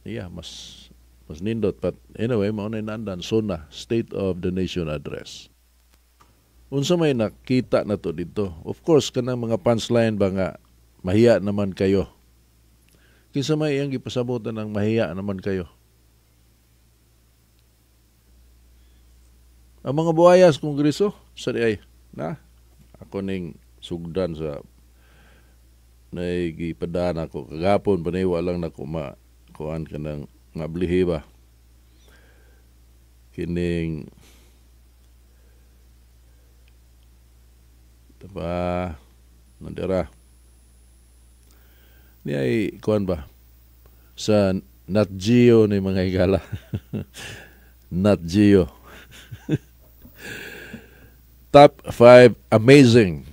Yeah, mas nindot, but anyway, mao na naandan SONA, State of the Nation Address. Unsa may nakita na to dito? Of course, kanang mga punchline ba nga "Mahiya naman kayo." Kinsa may iyang gipasabotan ng "Mahiya naman kayo"? Ang mga buhaya sa Kongreso sa ay na ako ning sugdan sa naigipadaan ako kagapon paniwa lang nako ma kuan kanang mablihi ba kining ba nandira ni ay kuan ba sa Nat Geo ni, mga higala, Nat Geo, top 5 amazing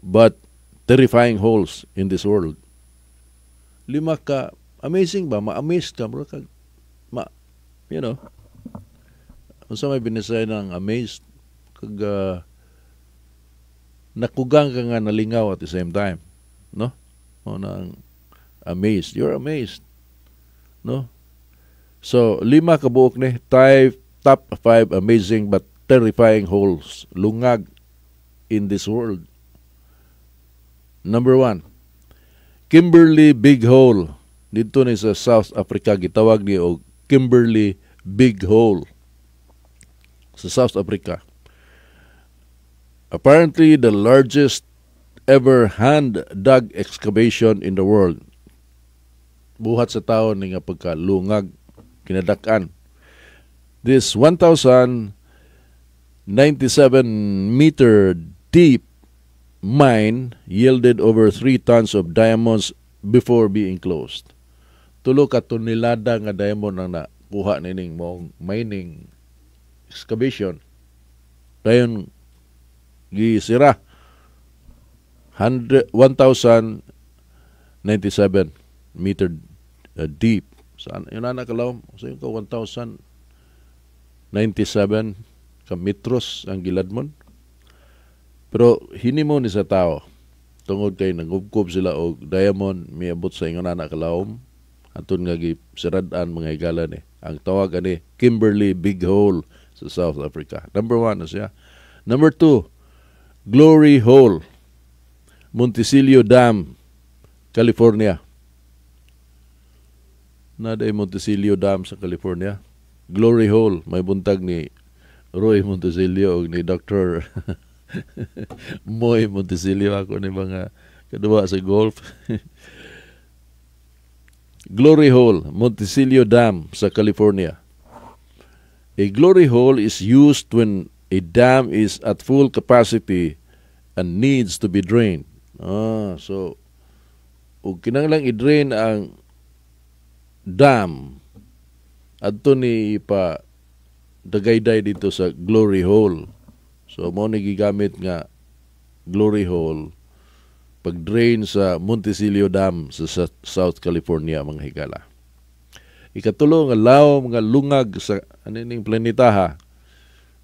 but terrifying holes in this world. Lima ka amazing ba, ma-amaze ka, bro, kag ma unsa may binisay ng amazed, kag nakugang ka nga nalingaw at the same time, no? O nang amazed, you're amazed, no? So lima ka buok ni type top 5 amazing but terrifying holes, lungag, in this world. Number 1, Kimberley Big Hole. Dito ni sa South Africa, gitawag ni og Kimberley Big Hole sa South Africa. Apparently the largest ever hand dug excavation in the world. Buhat sa tao ni nga pagkalungag, kinadak-an. This 1,097 meter deep mine yielded over 3 tons of diamonds before being closed. 3 ka tonelada nga diamond ang nakuha nining mong mining excavation. Dayon gisira. 100 1,097 meter deep. Saan yun na nakalawom? So yung ka 1,097 ka metros ang giladmon. Pero hinimo ni sa tao tungod kay nangubkob sila og diamond, miabot sa ingon ana kalawom. Aton nga gisirad-an, mga higala, ni. Ang tawag ani Kimberley Big Hole sa South Africa. Number 1 na siya. Number 2, Glory Hole, Monticello Dam, California. Naa Monticello Dam sa California. Glory Hole, may buntag ni Roy Monticello og ni Dr. Moy Monticello, ako ni mga kaduwa sa golf. Glory Hole, Monticello Dam sa California. A glory hole is used when a dam is at full capacity and needs to be drained. Ah, so ug kinahanglan i-drain ang dam, adto ni pa dagayday dito sa glory hole. So mo ni gigamit nga glory hole pag-drain sa Monticello Dam sa South California, mga higala. Ikatulo nga lawom nga lungag sa anining planetaha,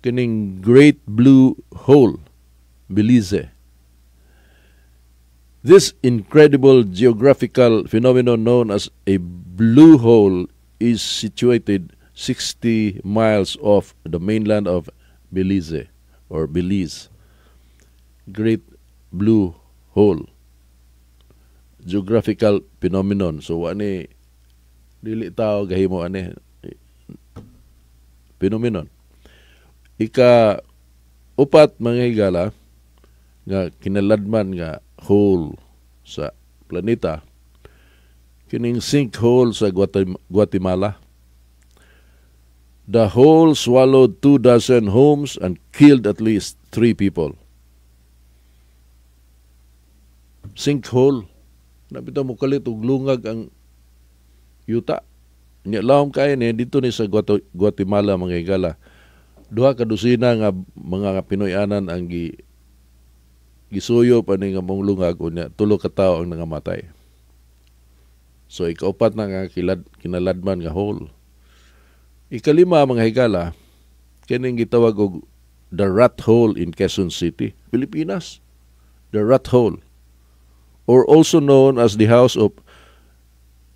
kining Great Blue Hole, Belize. This incredible geographical phenomenon known as a blue hole is situated 60 miles off the mainland of Belize or Belize. Great Blue Hole. Geographical phenomenon. So ani dili tao gahimo ani phenomenon. Ika upat, mga higala, nga kinaladman nga hole sa planeta, kining sinkhole sa Guatemala. The hole swallowed 24 homes and killed at least three people. Sinkhole. Napita mo kalit og lungag ang yuta. Nya lawom kay ni dito ni sa Guatemala, mga higala. 2 ka dosina nga mga Pinoy-anan ang gisuyo pa ni nga mong lungag, unya 3 ka tawo ang nangamatay. So ikaupat na nga kinaladman nga hole. Ikalima, mga higala, kining gitawag og the Rat Hole in Quezon City, Pilipinas. The Rat Hole, or also known as the House of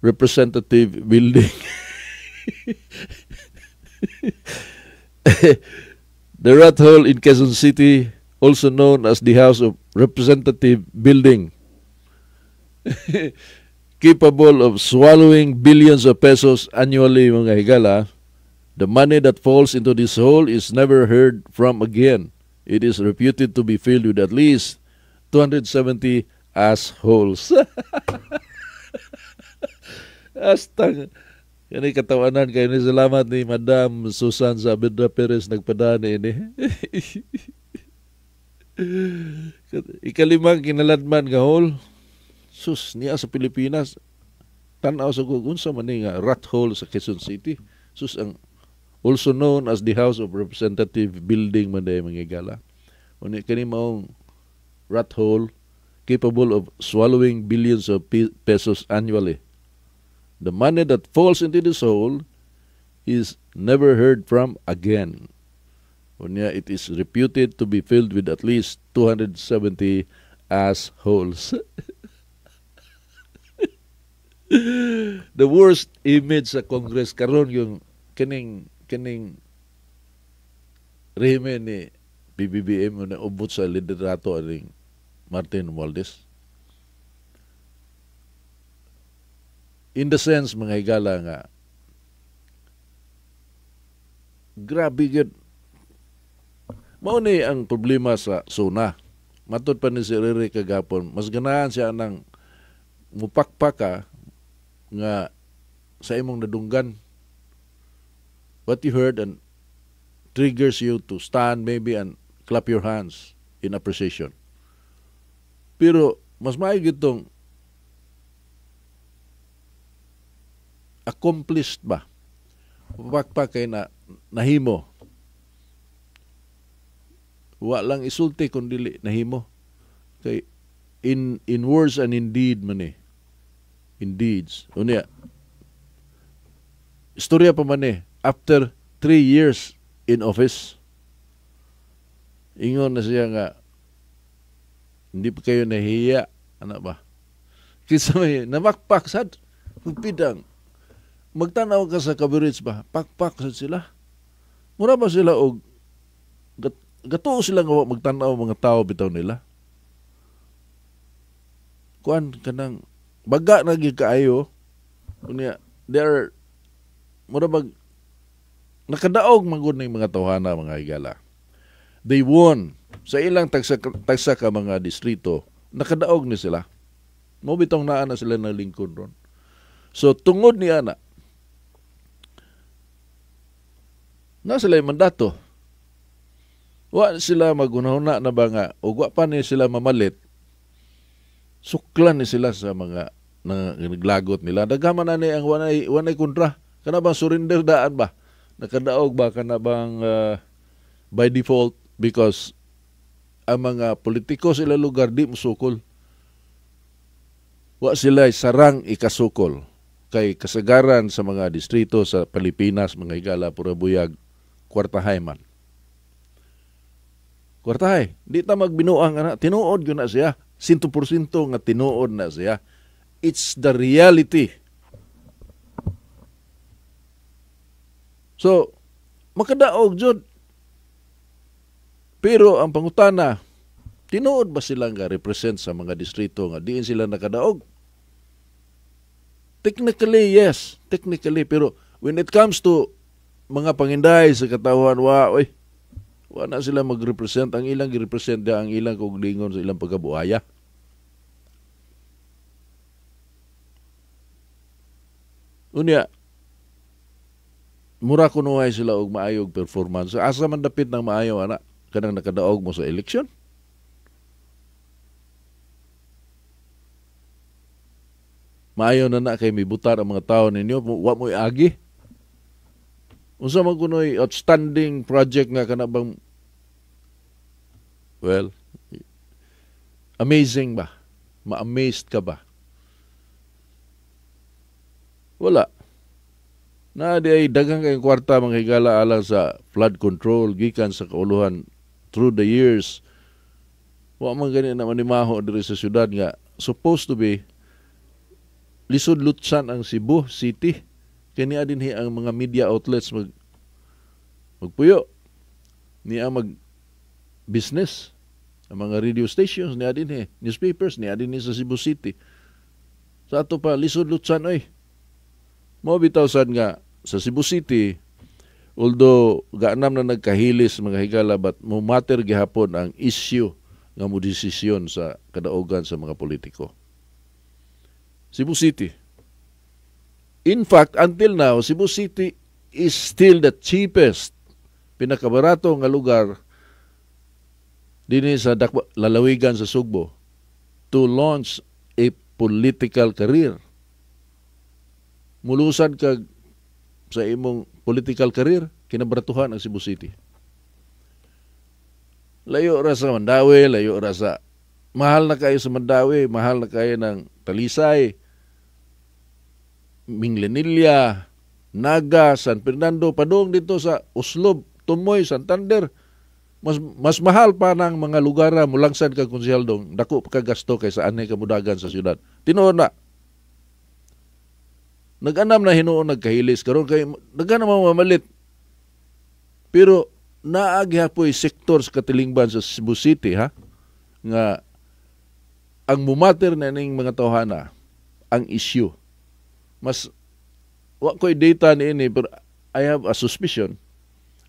Representative Building. The rat hole in Quezon City, also known as the House of Representative Building, capable of swallowing billions of pesos annually, mga higala. The money that falls into this hole is never heard from again. It is reputed to be filled with at least 270 assholes. Astang kani katawanan kay ni, salamat ni Madam Susan Saavedra Perez nagpadani ini. Ikalimang kinaladman nga hole. Sus, niya sa Pilipinas. Tan-aw sa kung unsa man ni nga rat hole sa Quezon City. Sus, ang also known as the House of Representative Building man day, mga higala. Uni kani maong rat hole capable of swallowing billions of pesos annually. The money that falls into this hole is never heard from again. Unya, it is reputed to be filled with at least 270 assholes. The worst image sa Congress karon yung kining rehimen ni PBBM na ubot sa liderato aning Martin Romualdez. In the sense, mga higala, nga grabe gyud. Mao ni ang problema sa SONA. Matod pa ni si Rere kagapon, mas ganahan siya nang mupakpak ka nga sa imong nadunggan. What you heard and triggers you to stand maybe and clap your hands in appreciation. Pero mas maayo gitong accomplished ba? Mupakpak kay na nahimo. Wa lang isulti kung dili nahimo. Kay in words and in deed man eh. In deeds. Unya, istorya pa man eh, after 3 years in office, ingon na siya nga, hindi pa kayo nahiya, ano ba? Kisa may namakpak sad, pidang, magtanaw ka sa coverage ba, pakpak sad sila. Mura ba sila og gatuo sila nga magtanaw mga tao bitaw nila? Kuan kanang baga na gyud kaayo. Unya, they are mura bag nakadaog man gud ning mga tawhana, mga higala. They won sa ilang tagsa ka mga distrito, nakadaog ni sila. Mo bitong naa na sila ng lingkod ron. So tungod ni ana, na sila yung mandato. Wa sila magunahuna na ba nga, o wa pa ni sila mamalit, suklan ni sila sa mga naglagot nila. Daghaman na ni ang wanay kontra. Kana bang surrender daan ba? Nakadaog ba? Kana bang by default? Because ang mga politiko sila lugar di musukol. Wa sila sarang ikasukol. Kay kasagaran sa mga distrito sa Pilipinas, mga higala, pura buyag, kwartahay man. Kwartahay. Di ta magbinuang ana. Tinuod yun na siya. 100% nga tinuod na siya. It's the reality. So, makadaog jud. Pero ang pangutana, tinuod ba sila nga represent sa mga distrito nga diin sila nakadaog? Technically, yes. Technically. Pero when it comes to mga panginday sa katawhan, wa, oy, wa na sila mag-represent. Ang ilang gi-represent ang ilang kuglingon sa ilang pagkabuhaya. Unya, mura kunuhay sila og maayog performance. Asa man dapit ng maayo, ana, kanang nakadaog mo sa eleksyon? Maayo na na kay mibutar ang mga tao ninyo, wa mo'y agi. Unsa man kunoy outstanding project nga kana bang, well, amazing ba? Ma-amazed ka ba? Wala. Na di ay daghang kayong kwarta mga higala alang sa flood control gikan sa kauluhan through the years. Wa man gani na manimaho diri sa syudad nga supposed to be Lisod lutsan ang Cebu City. Kay niya dinhi ang mga media outlets magpuyo. Niya mag business. Ang mga radio stations niya dinhi, newspapers niya dinhi sa Cebu City. Sa ato pa lisod lutsan oy. Mao bitaw sad nga sa Cebu City, although gaanam na nagkahilis, mga higala, but mo matter gihapon ang issue nga mo desisyon sa kadaugan sa mga politiko. Cebu City. In fact, until now, Cebu City is still the cheapest, pinakabarato nga lugar dinhi sa lalawigan sa Sugbo to launch a political career. Mulusad ka sa imong political career, kinabaratuhan ang Cebu City. Layo ra sa Mandaue, layo ra sa, mahal na kayo sa Mandaue, mahal na kayo ng Talisay, Minglanilla, Naga, San Fernando, padung dito sa Oslob, Tumoy, Santander. Mas mahal pa ng mga lugar mulangsad ka konsehal dong, dako pa ka gasto kaysa anhi ka mudagan sa syudad. Tinuod na. Nag-anam na hinuon nagkahilis karon kay daghan naman mamalit. Pero naa gihapoy sektor sa katilingban sa Cebu City, ha, nga ang mumatter na ning mga tawhana ang issue. Mas wa ko'y data niini, pero I have a suspicion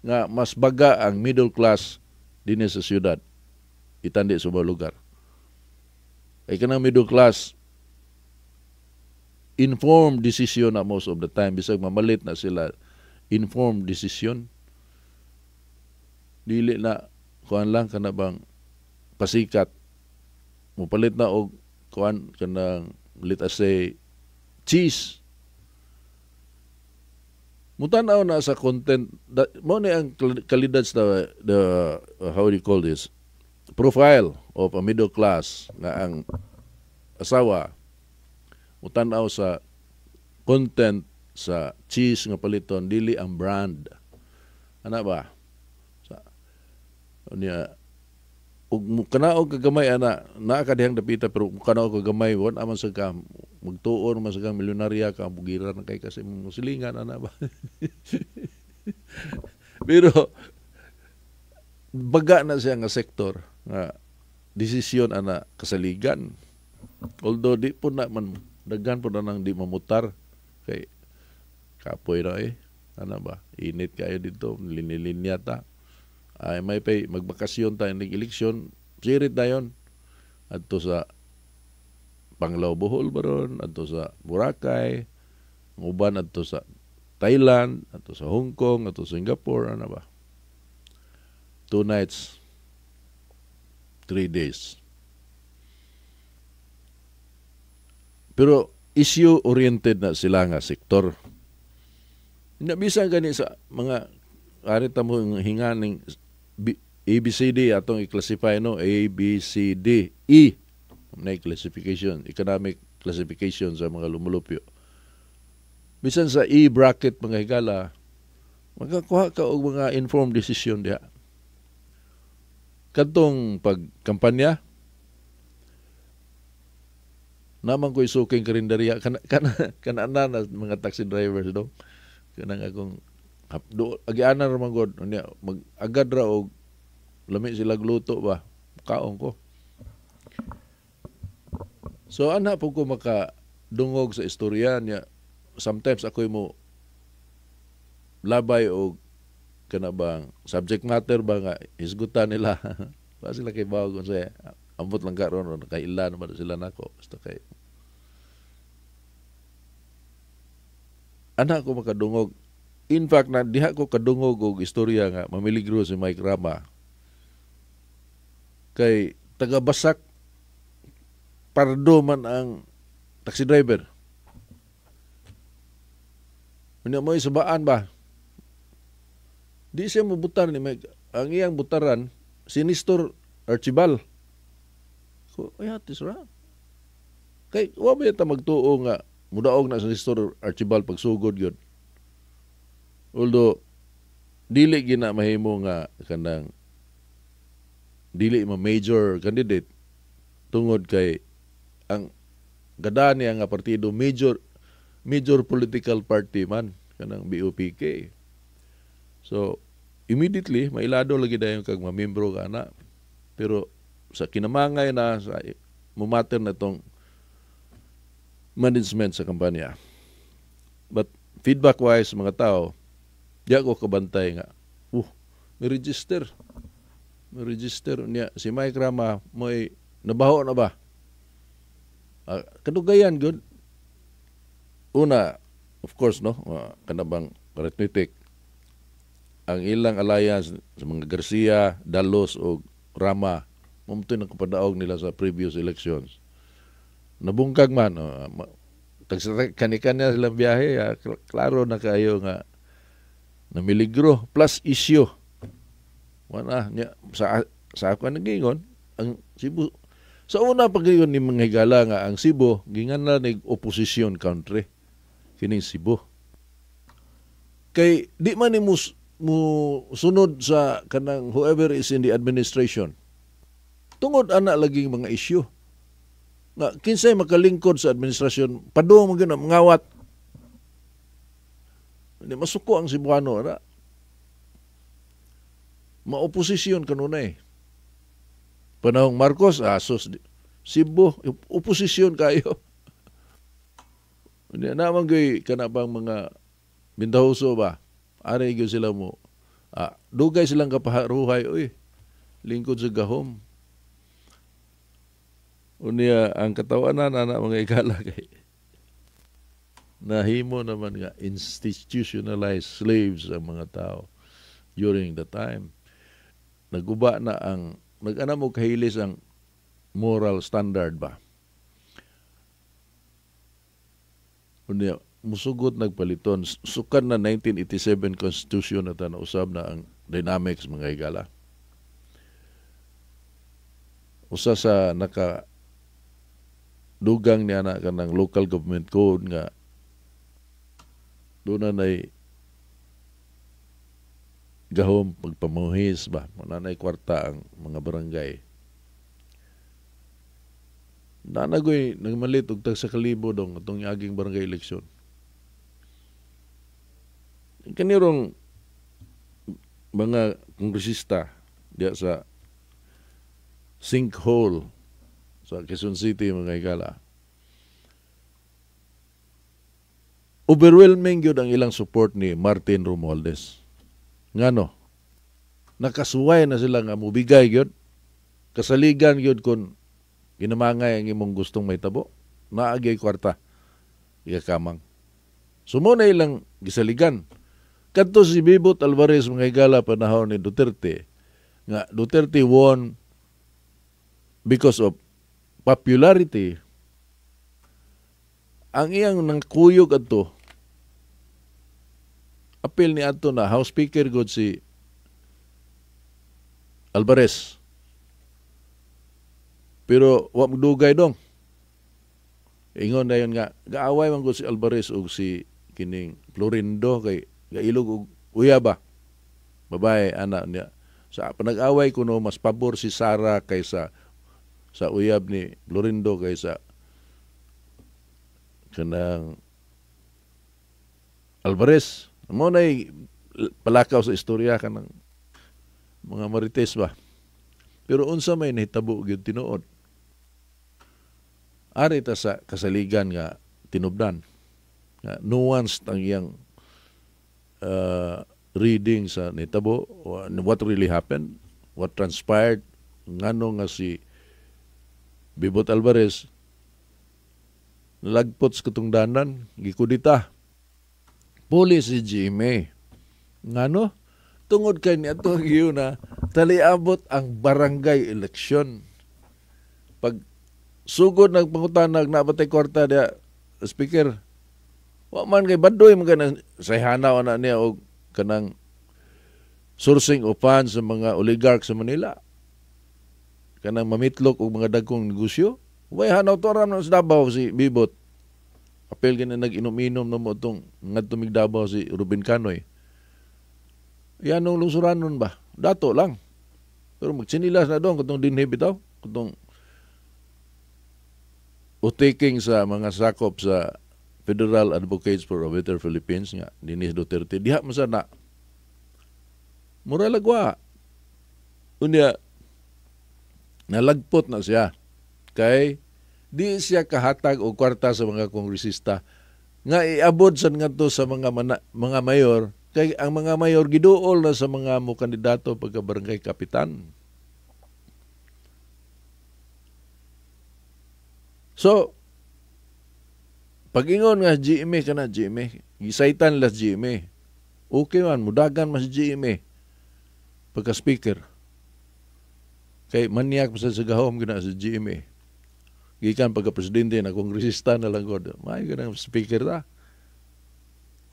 nga mas baga ang middle class dinhi sa syudad itandi sa ubang lugar. Kay kanang middle class, informed decision na most of the time, bisag mamalit na sila, informed decision. Dili na kuan lang, kana bang pasikat mupalit na og kuan, kanang, let us say, cheese. Mutan-aw na sa content mo ni ang kalidad sa the how do you call this, profile of a middle class nga ang asawa mutan-aw sa content sa cheese nga paliton, dili ang brand ana ba sa niya. Ug kanaog kagamay ana, naa ka dihang dapita, pero kanaog kagamay, wa man sa ka magtuon man sa kang milyonarya ka, bugiran na kay kasi mong silingan ana ba. Pero baga na siya nga sektor nga desisyon ana kasaligan, although di po na man daghan po na nang di mamutar kay kapoy na eh ana ba, init kayo dito, linilinya ta, ay may pay magbakasyon tayo ning eleksyon, sirit dayon adto sa Panglao, Bohol baron, adto sa Boracay, ang uban adto sa Thailand, adto sa Hong Kong, adto sa Singapore ana ba. 2 nights, 3 days. Pero issue oriented na sila nga sektor. Na bisan gani sa mga arita mo hinga ning A B C D atong i-classify, no? A B C D E na classification, economic classification sa mga lumulupyo. Bisan sa E bracket, mga higala, makakuha ka og mga informed decision diha. Kadtong pagkampanya naman ko isuking karinderya kana kana kana na mga taxi drivers do kanang akong do agianan ra man gud unya, mag agad ra og lami sila gluto ba, kaon ko. So ana po ko makadungog sa istorya niya. Sometimes ako'y mo labay og kana bang subject matter ba nga hisgutan nila ba sila kay bawag kung sa ambot lang karon ron kaila naman sila nako, basta kay ana ko makadungog. In fact, na diha ko kadungog og istorya nga mamiligro si Mike Rama kay taga-Basak Pardo man ang taxi driver. Unya mo isabaan ba? Di siya mabutar ni Mike. Ang iyang butaran si Nestor Archibald. So, ay atis ra. Kay wa ba ta magtuo nga mudaog na si Nestor Archibald pagsugod gyud? Although dili gina mahimo nga kanang dili ma major candidate tungod kay ang Gada niya nga partido, major major political party man kanang BOPK. So immediately mailado lagi dayon kag mamembro ka na. Pero sa kinamangay na sa mumatter na tong management sa kampanya. But feedback wise, mga tao, di ako kabantay nga may register. May register niya si Mike Rama, may nabaho na ba? Kadugayan gud. Una, of course, no, kanabang arithmetic, ang ilang alliance sa mga Garcia, Dalos o Rama, mao nang kapadaog nila sa previous elections. Nabungkag man, kani-kanya silang biyahe, klaro na kayo nga namiligro plus issue. Wala niya sa ako nagingon ang Cebu sa una pag ni mga higala nga ang Cebu gingan ni opposition country kining Cebu. Kay di man ni mo sunod sa kanang whoever is in the administration. Tungod ana laging mga issue. Nga kinsay makalingkod sa administrasyon, padung man gyud mangawat. Hindi masuko ang Cebuano ra. Maoposisyon kanunay. Panahong Marcos, asos Cebu, oposisyon kayo. Hindi na man gyud kana bang mga bintahoso ba? Ari gyud sila mo. Dugay silang kapaharuhay, oy. Lingkod sa gahom. Unya ang katawanan ana, mga higala, kay nahimo naman nga institutionalized slaves ang mga tao during the time. Naguba na ang nag-ana mo kahilis ang moral standard ba. Unya musugot nagpaliton sukan na 1987 Constitution na usab na ang dynamics, mga higala. Usa sa naka dugang niya na kanang local government code nga doon na nay gahom pagpamuhis ba, wala nay kwarta ang mga barangay. Nanagoy nagmalit og tag sa kalibo dong atong aging barangay election. Kanirong mga kongresista diya sa sinkhole sa Quezon City, mga higala. Overwhelming gyud ang ilang support ni Martin Romualdez. Ngano? Nakasuway na sila nga mubigay gyud. Kasaligan gyud kun ginamangay ang imong gustong mahitabo. Naagay kwarta. Ikakamang. Sumo na ilang gisaligan. Kadto si Bibot Alvarez, mga higala, panahon ni Duterte, nga Duterte won because of popularity, ang iyang nangkuyog adto apil ni adto na House Speaker god si Alvarez. Pero wa magdugay dong. Ingon na yun nga gaaway man gud si Alvarez ug si kining Florindo kay gailog og uyaba. Babae ana niya. Sa panag-away kuno mas pabor si Sara kaysa sa uyab ni Florindo kaysa kanang Alvarez. Mo nay palakaw sa istorya kanang mga marites ba. Pero unsa may nahitabo gyud tinuod? Ari ta sa kasaligan nga tinubdan. Nga nuanced ang iyang reading sa nitabo, what really happened, what transpired, ngano nga si Bibot Alvarez nalagpot sa katungdanan, gikudita. Puli si GMA. Ngano? Tungod kay ni ato na taliabot ang barangay election. Pag sugod ng pangutanag na batay kwarta dia, Speaker, wa man kay badoy man kanang sayhanaw na niya og kanang sourcing of funds sa mga oligarch sa Manila. Kanang mamitlok og mga dagkong negosyo. Way hanaw to ram sa Davao si Bibot. Apel gani nag-inom-inom na mo itong ngadto mig Davao si Ruben Canoy. Yan ang lungsuranon ba? Dato lang. Pero magtsinilas na doon katong dinhi bitaw, katong Utiking sa mga sakop sa Federal Advocates for a Better Philippines nga dinhi Duterte, diha man sa na mura lagwa. Unya nalagpot na siya kay di siya kahatag og kwarta sa mga kongresista nga iabot sad ngadto sa mga mayor, kay ang mga mayor giduol na sa mga mo kandidato pagka barangay kapitan. So pag-ingon nga GMA kana GMA, gisaytan las GMA. Okay man, mudagan mas GMA pagka speaker. Kay manyak pa sa gahom gina sa GMA. Gikan pagka presidente na kongresista na lang god. May ganang speaker ta.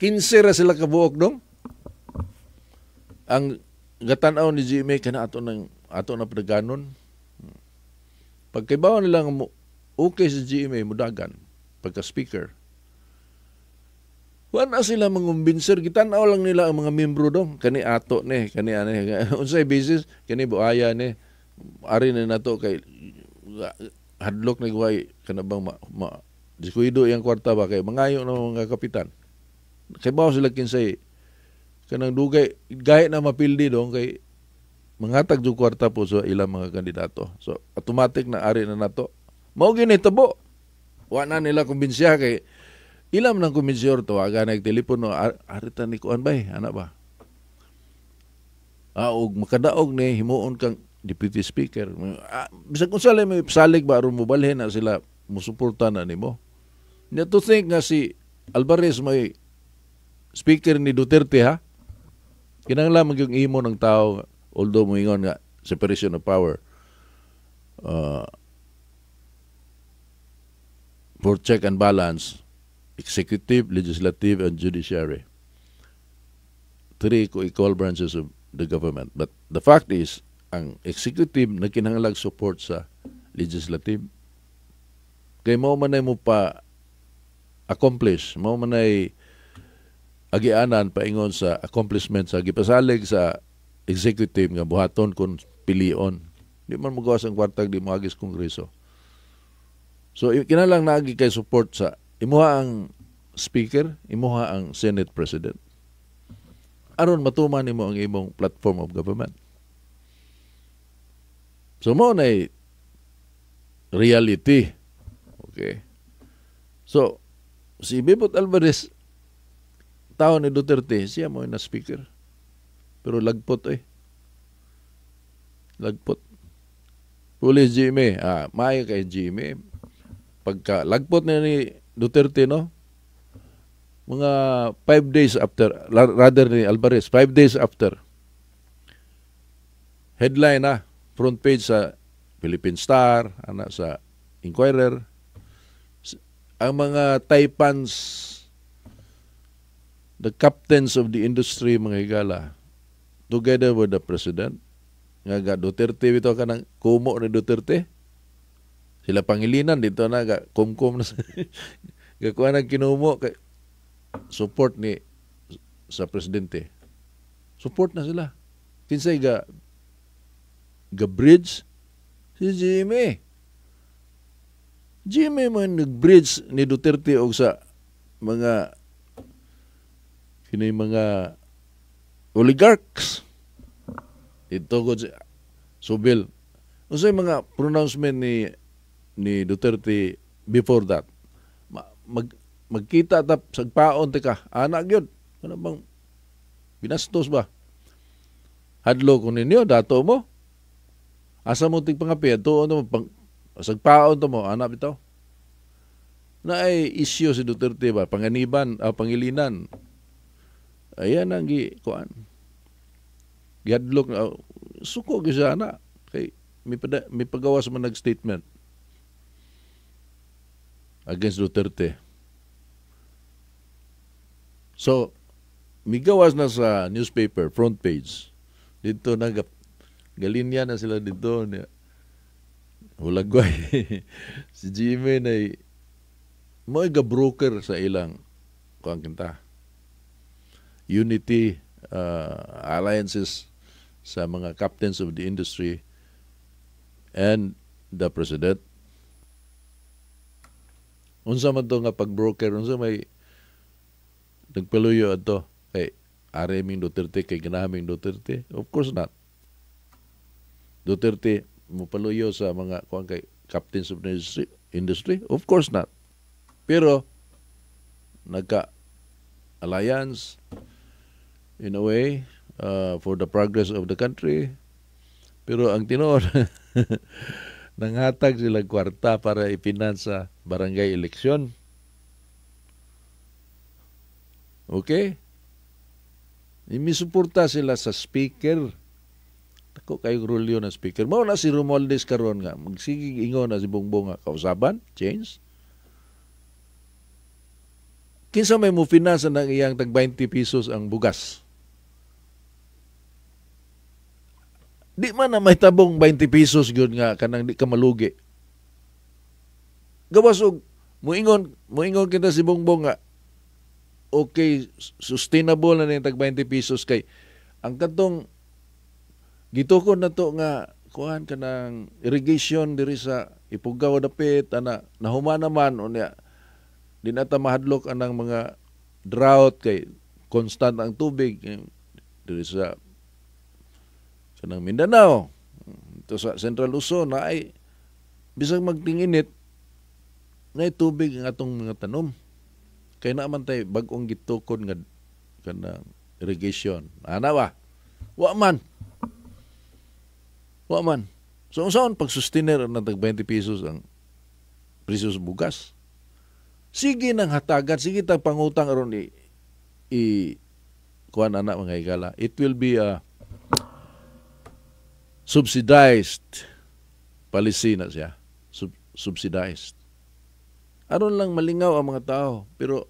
15 ra sila kabuok dong. Ang gatan-aw ni GMA kana ato nang ato na padaganon. Pagkaibaw nila nga okay sa GMA mudagan pagka speaker. Wala sila mangumbinser, gitan-aw lang nila ang mga membro dong. Kani ato ni, kani ani, unsay basis, kani buaya ni. Ari na nato kay hadlok na guhay kana bang ma diskuido iyang kwarta ba kay mangayo na mga kapitan. Kay bawo sila kinsay kanang dugay gaya na mapildi dong kay mangatag jud kwarta po sa ilang mga kandidato. So automatic na ari na nato. Mao gini tabo. Wa na nila kumbinsiya kay ilam ng kumbinsiyor tawagan nag telepono, ari ta ni kuan bay ana ba. Ah, og makadaog ni himuon kang deputy speaker. Ah, bisag unsa lang may salig ba aron mobalhin na sila musuporta na nimo. Nya to think nga si Alvarez may speaker ni Duterte ha. Kinahanglan man gyud imo ng tao, although moingon nga separation of power, for check and balance, executive, legislative, and judiciary. Three equal branches of the government. But the fact is, ang executive na kinahanglag support sa legislative. Kay mao man ay mo pa accomplish, mao man ay agianan paingon sa accomplishment sa gipasalig sa executive nga buhaton kung pilion. Di man mogawas ang kwartag di moagis kongreso. So kinahanglan naagi kay support sa imuha ang speaker, imuha ang Senate President. Aron matuman nimo ang imong platform of government. So mo na reality. Okay. So si Bebot Alvarez, tao ni Duterte, siya mo na speaker. Pero lagpot eh. Lagpot. Police GMA. Ah, maayo kay GMA. Pagka lagpot na ni Duterte, no? Mga 5 days after, rather ni Alvarez, 5 days after, headline na, front page sa Philippine Star, ana sa Inquirer, ang mga taipans, the captains of the industry, mga higala, together with the president, nga ga Duterte bitaw, kanang kumo ni Duterte, sila Pangilinan dito na ga kumkum na gakuha ng kinumo kay support ni sa presidente. Support na sila. Kinsay ga bridge? Si GMA. GMA man nag-bridge ni Duterte og sa mga kini mga oligarchs. Dito ko si Subil. Unsay mga pronouncement ni Duterte before that? Magkita ta sagpaon tika. Ana gyud. Ano bang binastos ba? Hadlo ko ninyo dato mo. Asa mo tig pangapi tuon mo pang sagpaon to mo ana bitaw. Na ay isyu si Duterte ba panganiban, Pangilinan. Ayan ang gi kuan. Gihadlok na suko gyud siya ana kay may pagawas man nag-statement against Duterte. So, migawas na sa newspaper, front page. Dito na, galinya na sila dito. Hulagway. Si Jimmy na mo ga broker sa ilang kuang kinta. Unity alliances sa mga captains of the industry and the president. Unsa man to nga pag-broker, unsa may nagpaluyo adto kay ari ming Duterte, kay ganahan ming Duterte? Of course not. Duterte mopaluyo sa mga kuan kay captains of the industry? Of course not. Pero nagka alliance in a way for the progress of the country. Pero ang tinuod, nanghatag sila kwarta para i-finance sa barangay eleksyon. Okay? Imisuporta sila sa speaker. Dako kayo rulyo na speaker. Mao na si Romualdez karon nga magsigig ingon na si Bongbong nga kausaban, change. Kinsa may mo finance ng iyang tag 20 pesos ang bugas? Di man na may tabong 20 pesos gyud nga kanang di ka malugi. Gawas og muingon kita si Bongbong nga okay, sustainable na ning tag 20 pesos kay ang katong gitukod na to nga kuan kanang irrigation diri sa Ifugao dapit ana nahuma naman, unya di na ta mahadlok anang mga drought kay constant ang tubig diri sa kanang Mindanao, ito sa Central Luzon na ay bisag magtinginit na tubig ang atong mga tanom kay na man tay bag-ong gitukod nga kanang irrigation ana ba? Wa man, wa man. So unsaon pag-sustainer ang tag 20 pesos ang presyo sa bugas? Sige nang hatagan, sige tag pangutang aron i kuan ana, mga higala. It will be a subsidized policy na siya. Subsidized. Aron lang malingaw ang mga tao, pero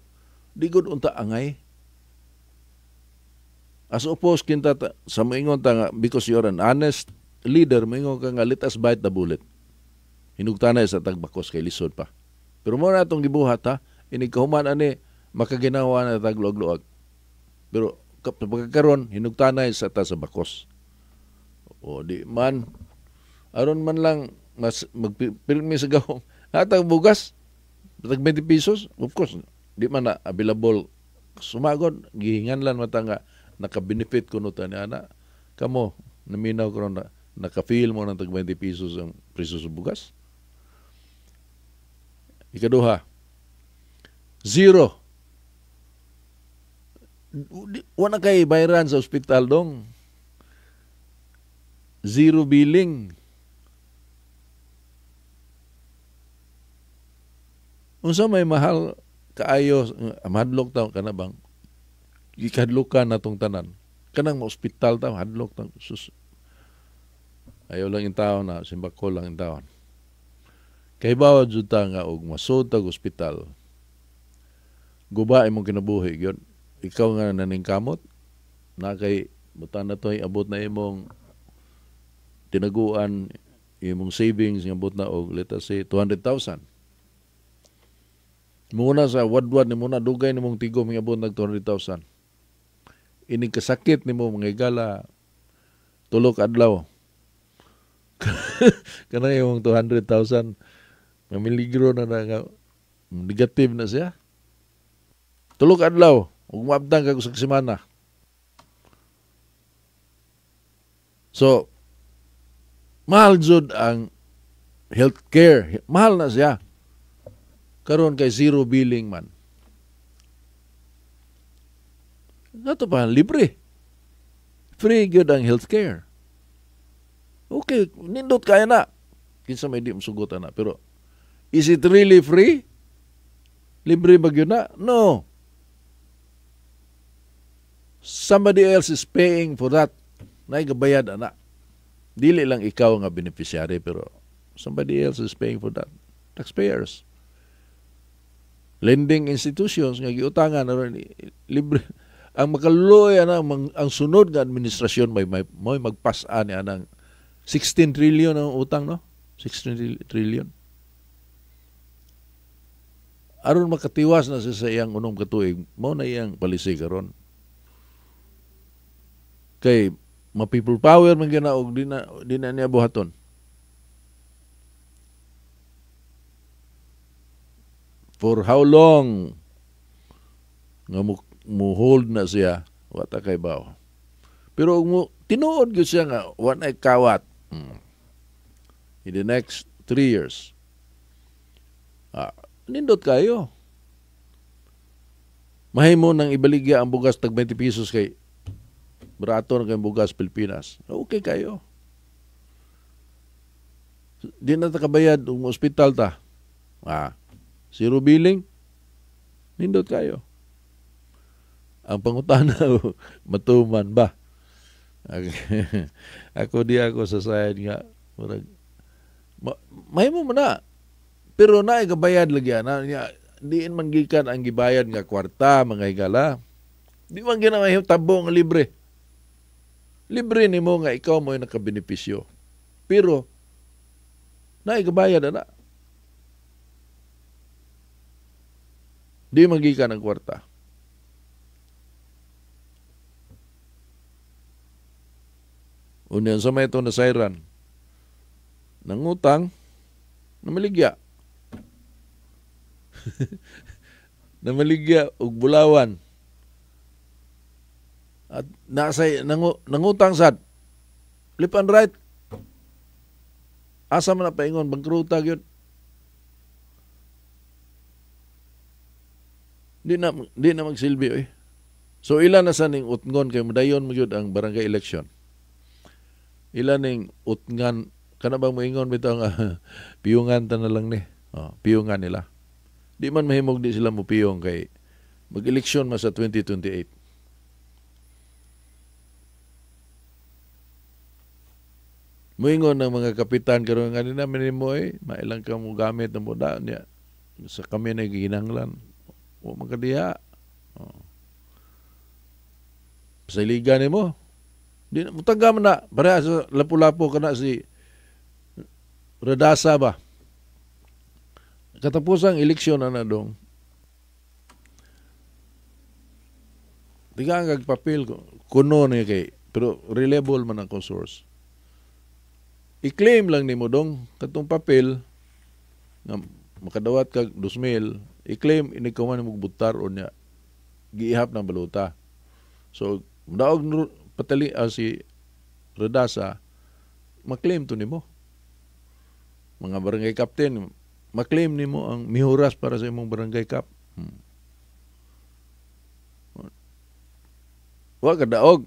di gud unta angay. As opposed kinta ta, sa moingon ta nga because you're an honest leader, moingon ka nga let us bite the bullet. Hinugtanay sa tagbakos kay lisod pa. Pero mo na atong gibuhat ha, inig kahuman ani makaginawa na tag luag-luag. Pero pagkakaron hinugtanay sa ta sa bakos. O di man aron man lang mas magpirmi sa gahom. Hatag bugas tag 20 pesos, of course di man na available. Sumagod gihinganlan mata nga naka-benefit kuno ta ni ana. Kamo naminaw karon na naka-feel mo ng tag 20 pesos ang presyo sa bugas. Ikaduha, zero. Wala kay bayaran sa ospital dong. Zero billing. Unsa may mahal kaayo, mahadlok taw kana bang gikadlokan na tong tanan. Kanang ma-ospital ta hadlok ta sus. Ayaw lang in taon na simbako lang in taon. Kay bawod jud ta nga og masud tag ospital. Guba imong kinabuhi gyud. Ikaw nga naningkamot na kay butan na to abot na imong tinaguan, imong savings nga abot na og let us say 200,000. Muna sa wadwad nimo na dugay nimong tigom nga abot nag 200,000. Inig kasakit nimo mga higala tulo ka adlaw. Kana imong 200,000 nga miligro na na nga negative na siya. Tulo ka adlaw ug maabdang ka sa semana. So mahal jud ang healthcare, mahal na siya. Karon kay zero billing man. Nato pa libre. Free gyud ang healthcare. Okay, nindot kaya na. Kinsa may di mosugot ana, pero is it really free? Libre ba gyud na? No. Somebody else is paying for that. Naay gabayad ana. Dili lang ikaw nga beneficiary, pero somebody else is paying for that. Taxpayers. Lending institutions nga giutangan aron libre. Ang makaluoy ana ang sunod nga administrasyon may magpas-an ni anang 16 trillion ang utang, no? 16 trillion. Aron makatiwas na siya sa iyang unong katuig, mao na iyang palisi karon. Kay ma-people power man gyud na og di na niya buhaton. For how long nga mo hold na siya, wa ta kay baw. Pero mo tinuod gyud siya nga wa nay kawat. In the next 3 years. Nindot kayo. Mahimo nang ibaligya ang bugas tag 20 pesos kay barato na kayong bugas Pilipinas. Okay kayo. Di na ta kabayad og ospital ta. Zero billing. Nindot kayo. Ang pangutana, matuman ba? Ako di ako sa side nga murag mahimo man na. Pero naay gabayad lagi ana niya, diin man gikan ang gibayad nga kwarta mga higala. Di man gina mahimo tabo nga libre. Libre nimo nga ikaw mo nakabenepisyo. Pero naay gabayad ana. Di man gikan ang kwarta. Unya sa may ito na sayran, nangutang, namaligya. Namaligya og bulawan. At nasay, nangutang sad. Left and right. Asa man na paingon, bangkruta gyud. Di na magsilbi oy. So ilan na sa ning utngon kay madayon mo gyud ang barangay election. Ilan ning utngan kana bang moingon bitaw nga piyungan ta na lang ni. Oh, piyungan nila. Di man mahimog di sila mopiyong kay mag-eleksyon man sa 2028. Moingon ng mga kapitan karon nga nina nimo mailang ka mo gamit ng muda niya sa kami na giginahanglan. Wa man kadiha. Oh. Pasaligan nimo. Di na mutaga man na pareha sa lapu-lapu kana si Radasa ba. Katapusang eleksyon na dong. Tiga ang papel kuno ni kay pero reliable man ang source. I-claim lang nimo dong katong papel nga makadawat kag 2,000, i-claim ini ko man mo butar o niya giihap ng baluta. So daog patali si Radasa, maklaim to nimo. Mga barangay captain, maklaim nimo ang mihuras para sa imong barangay cap. Wa ka daog.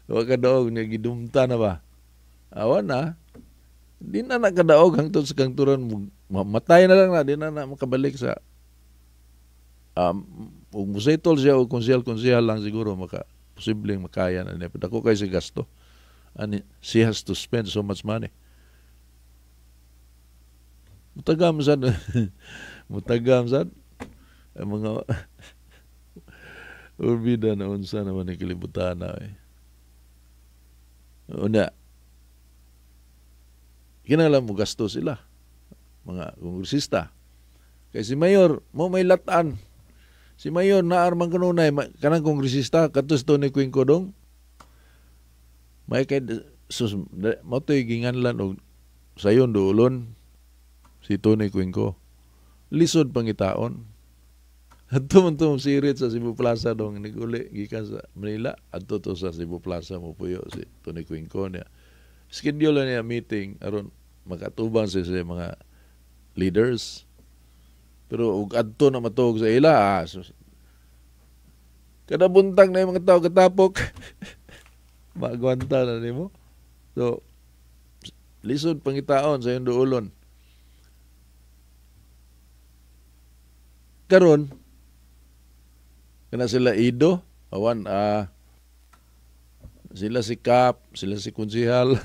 Wa ka daog niya gidumta na ba? Awa na. Di na nakadaog hangtod sa kangturan, matay na lang na, di na makabalik sa ug musetol siya o konsehal lang siguro maka posibleng makaya na niya. Dako kay si gasto. And she has to spend so much money. Mutagam sad. Mutagam sad. Ang mga urbida na unsa naman ni kalibutan na eh. Una, kinahanglan mo gasto sila, mga kongresista. Kay si Mayor, mo may latan. Si Mayor, naarman kanunay, kanang kongresista, katos to ni Queen Kodong. May kay, sus, mo to'y ginganlan og sayon duolon, si Tony Cuenco. Lisod pangitaon. Adto man to sirit sa Cebu Plaza dong, niguli, gikan sa Manila, adto to sa Cebu Plaza mo puyo si Tony Cuenco niya. Schedule niya meeting aron makatubang siya sa mga leaders. Pero ug adto na matuog sa ila, kada buntag na yung mga tao katapok, maagwanta na nimo. So lisod pangitaon sa iyong duolon. Karon kana sila Ido, awan sila si Kap, sila si Konsihal,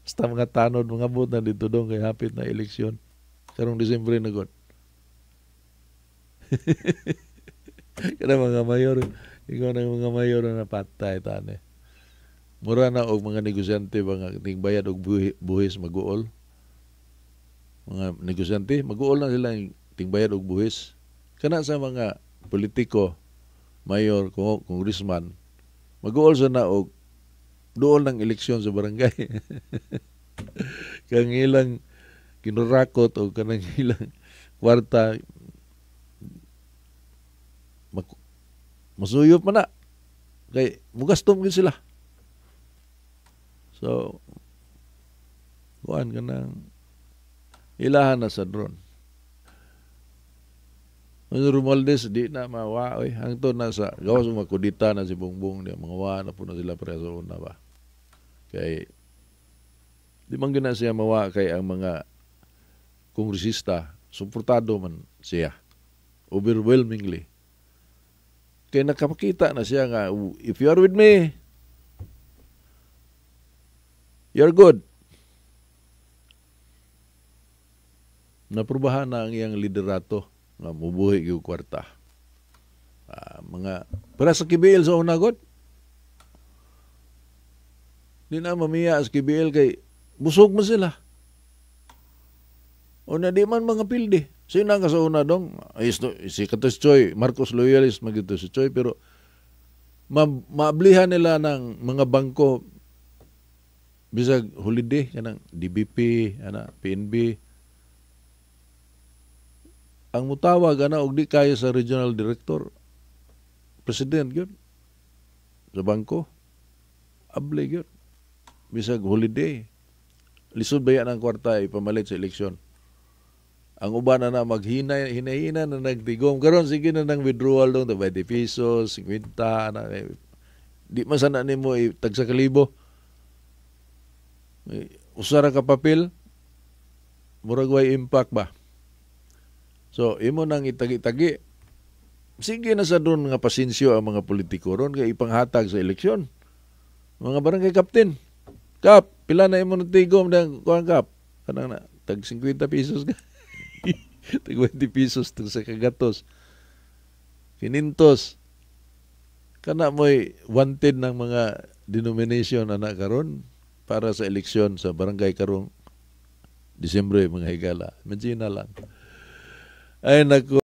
basta mga tanod, mga bot na dito dong kay hapit na eleksyon. Karong Disyembre na god. Kana mga mayor, ikaw na mga mayor na napatay tani. Mura na og mga negosyante ba nga tingbayad og buhis maguol. Mga negosyante maguol na sila tingbayad og buhis. Kana sa mga politiko, mayor, congressman, maguol sa na og duol ng eleksyon sa barangay. Kang ilang Kinurakot o kanang ilang kwarta, masuyop man na kay mugastom gyud sila. So kuan, kanang ilahan na sa drone. Ang Romualdez di na mawa oy, hangtod na sa gawas makudita na si Bongbong, di mga wa na po na sila preso una ba, kay di man gyud na siya mawa kay ang mga kongresista suportado man siya overwhelmingly, kay nakapakita na siya nga if you are with me, you're good. Naprubahan na ang iyang liderato nga mubuhi gyud kwarta. Mga para sa KBL sa una god. Di na mamiya sa KBL kay busog man sila. O na di man mga pildi. Sino ka sa una dong? Ay, si Katos Choi, Marcos Loyalist magito si Choi, pero maablihan nila ng mga bangko bisag holiday kanang DBP, ana PNB. Ang mutawag ana og di kaya sa regional director, president gyud sa bangko, able gyud bisag holiday. Lisod ba yan ang kwarta ipamalit sa eleksyon? Ang uban na maghina, hinahina na nagtigom. Karon sige na nang withdrawal dong 20 pesos, 50 ana. Di man sana nimo tag sa kalibo. Usa ra ka papel, murag way impact ba. So imo nang itagi-tagi. Sige na sa doon nga pasensyo ang mga politiko ron kay ipanghatag sa eleksyon. Mga barangay captain. Kap, pila na imo nagtigom dang kuan kap? Kanang na tag 50 pesos ka. Tag 20 pesos, tag sa kagatos. 500. Kana mo'y wanted ng mga denomination ana karon para sa eleksyon sa barangay karong Disyembre, mga higala. Imagine na lang. Ay nako.